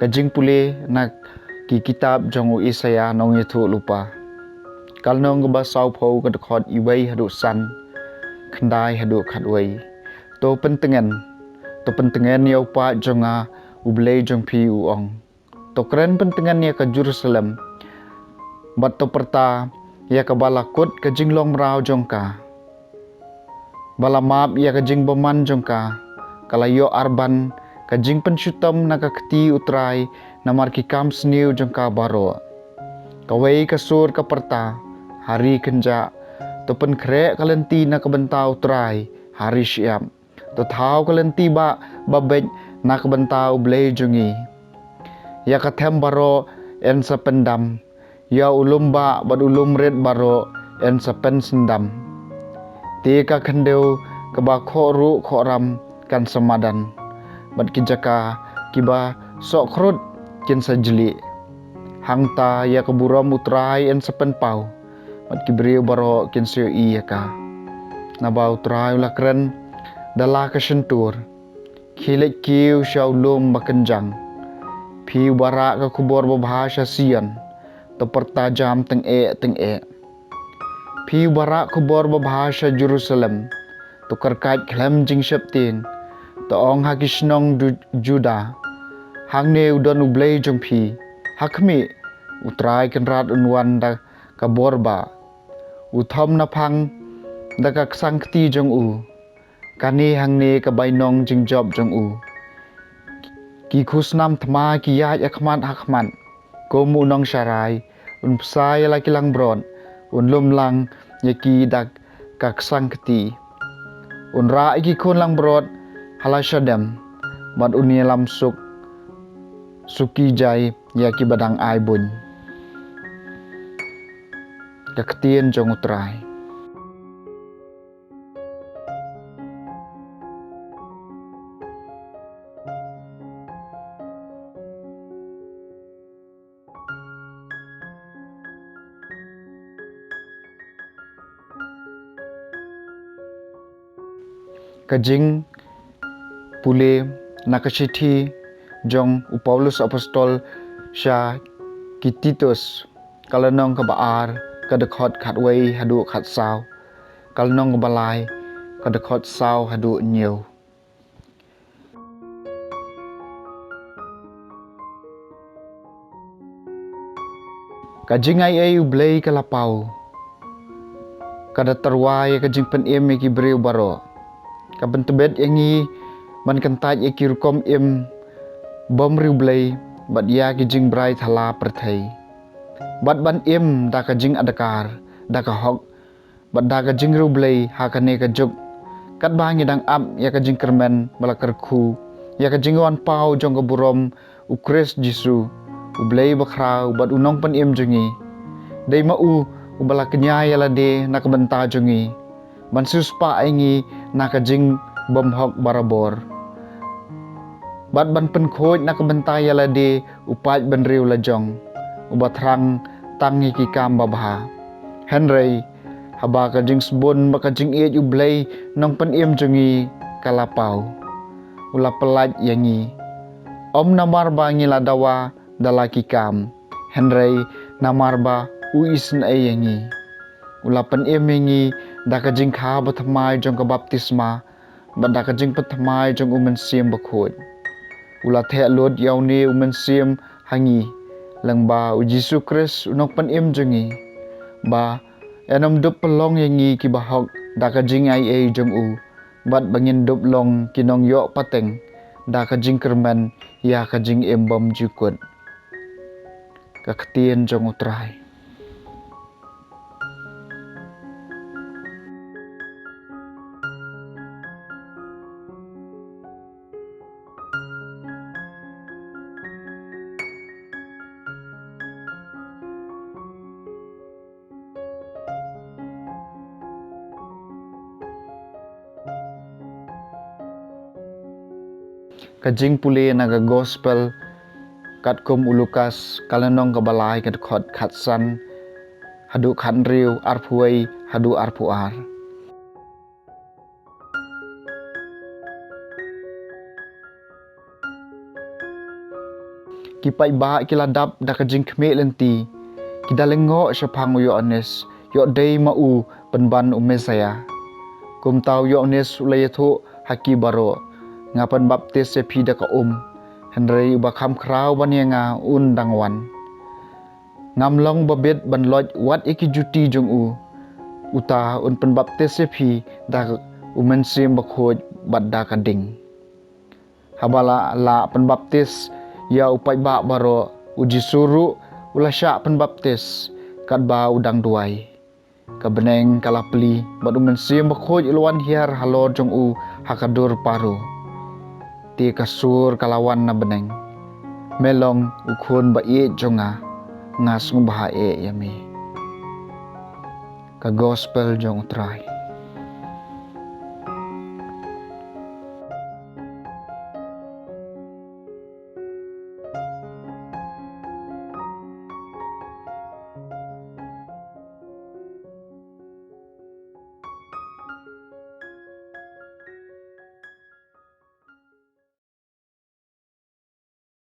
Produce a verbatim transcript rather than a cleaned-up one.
Ka jingpule na ki kitab jong u Isaïah nongïathuhlypa. Ka lynnong kaba sawphew, ka dkhot wei haduh san, khyndai haduh khatwei. To pyntngen, to pyntngen ïa u paid jong nga, u Blei jong phi u ong. To kren pyntngen ïa ka Jerusalem, bad to pyrta ïa kaba la kut ka jinglong mraw jong ka, ba la map ïa ka jingbymman jong ka. Ka la ïoh arban ka jingpynshitom na ka kti u Trai namar ki kam sniew jong ka baroh. Kawei ka sur ka pyrta, ha ri kynjah, to pynkhreh ka lynti na ka bynta u Trai ha ri shyiap. To thaw ka lynti ba, ba beit na ka bynta u Blei jong ngi. Ïa ka them baroh yn sa pyndam, ïa u lum ba bad u lum rit baroh yn sa pynsyndam. Te ka khyndew kaba khohruh khohram kan sa madan, bad ki jaka kiba sohkhrut kin sa jlieh. Hangta ïa ka burom u Trai yn sa pynpaw, bad ki briew baroh kin sa ïohi ïa ka. Naba u Trai u la kren da la ka shyntur. Khie leit kiew sha u lum ba kynjang, phi uba rah ka khubor babha sha Sion, to pyrta jam tyngeh tyngeh. Phi uba rah khubor babha sha Jerusalem, to kyrkait khlem jingsheptieng, to ong ha ki shnong Ju-, Juda, hangne u don u Blei jong phi. Ha khmih, u Trai Kynrad un wan da ka bor bah, u thom naphang da ka ksang kti jong u. Kane hangne ka bainong jingjop jong u. Ki khusnam thma ki ïaid ha khmat ha khmat. Kum u nongsharai, un bsa ïa la ki langbrot, un lum lang ïa ki da ka ksang kti. Un rah ïa ki khun langbrot ha la shadem, bad un ïalam suk, suki jai ïa kiba dang ai buiñ. Ka ktien jong u Trai. Ka jingpule na ka shithi jong u Paulus Apostol sha ki Titus, ka lynnong kaba ar, ka dkhot khatwei haduh khatsaw, ka lynnong kaba lai, ka dkhot saw haduh hynñiew. Ka jingaiei u Blei ka la paw. Ka da tyrwa ïa ka jingpynim ïa ki briew baroh. Ka pyntbit ïa ngi ban kyntait ïa ki rukom im bym riewblei bad ïa ki jingbrai thala pyrthei. Bad ban im da ka jingadkar, da ka hok, bad da ka jingriewblei ha kane ka juk, katba ngi dang ap ïa ka jingkyrmen ba la kyrkhu, ïa ka jingwan paw jong ka burom u Khrist Jisu, u Blei bakhraw bad u nongpynim jong ngi. Dei ma u uba la kñia ïa lade na ka bynta jong ngi, ban siewspah ïa ngi na ka jingbymhok barabor, bad ban pynkhuid na ka bynta ïa lade u paid bynriew lajong, uba thrang tang ïa ki kam babha. Hynrei haba ka jingsbun bad ka jingïeit u Blei nongpynim jong ngi ka la paw, u la pyllait ïa ngi, ym namar ba ngi la dawa da la ki kam, hynrei namar ba u isynei ïa ngi. U la pynim ïa ngi da ka jingkha bathymmai jong ka baptisma, bad da ka jingpynthymmai jong u Mynsiem Bakhuid. U la theh lut ïa une u Mynsiem ha ngi lyngba u Jisu Khrist u nongpynim jong ngi, ba yn ym dup pynlong ïa ngi ki bahok da ka jingaiei jong u, bad ba ngin dup long ki nongïoh pateng da ka jingkyrmen ïa ka jingim bymjukut. Ka ktien jong u Trai. Ka jingpule na ka Gospel katkum u Lukas, ka lynnong kaba lai, ka dkhot khatsan haduh khathynriew, arphew wei haduh arphew ar. Ki paidbah ki la dap da ka jingkhmih lynti, ki da lyngngoh shaphang u Ïoannis, ïoh dei ma u pynban u Messaïah. Kumta u Ïoannis u la ïathuh ha ki baroh, nga pynbaptis ïa phi da ka um, hynrei uba kham khraw ban ïa nga un dang wan. Ngam long ba bit ban loit wat ïa ki juti jong u. Uta un pynbaptis ïa phi da u Mynsiem Bakhuid bad da ka ding. Haba la lah pynbaptis ïa u paidbah baroh, u Jisu ruh u la shah pynbaptis katba u dang duwai. Ka bneng ka la plie bad u Mynsiem Bakhuid u la wan hiar halor jong u ha ka dur paru. Te ka sur ka la wan na bneng, me long u Khun ba ïeit jong nga, nga sngewbha eh ïa me. Ka Gospel jong u Trai.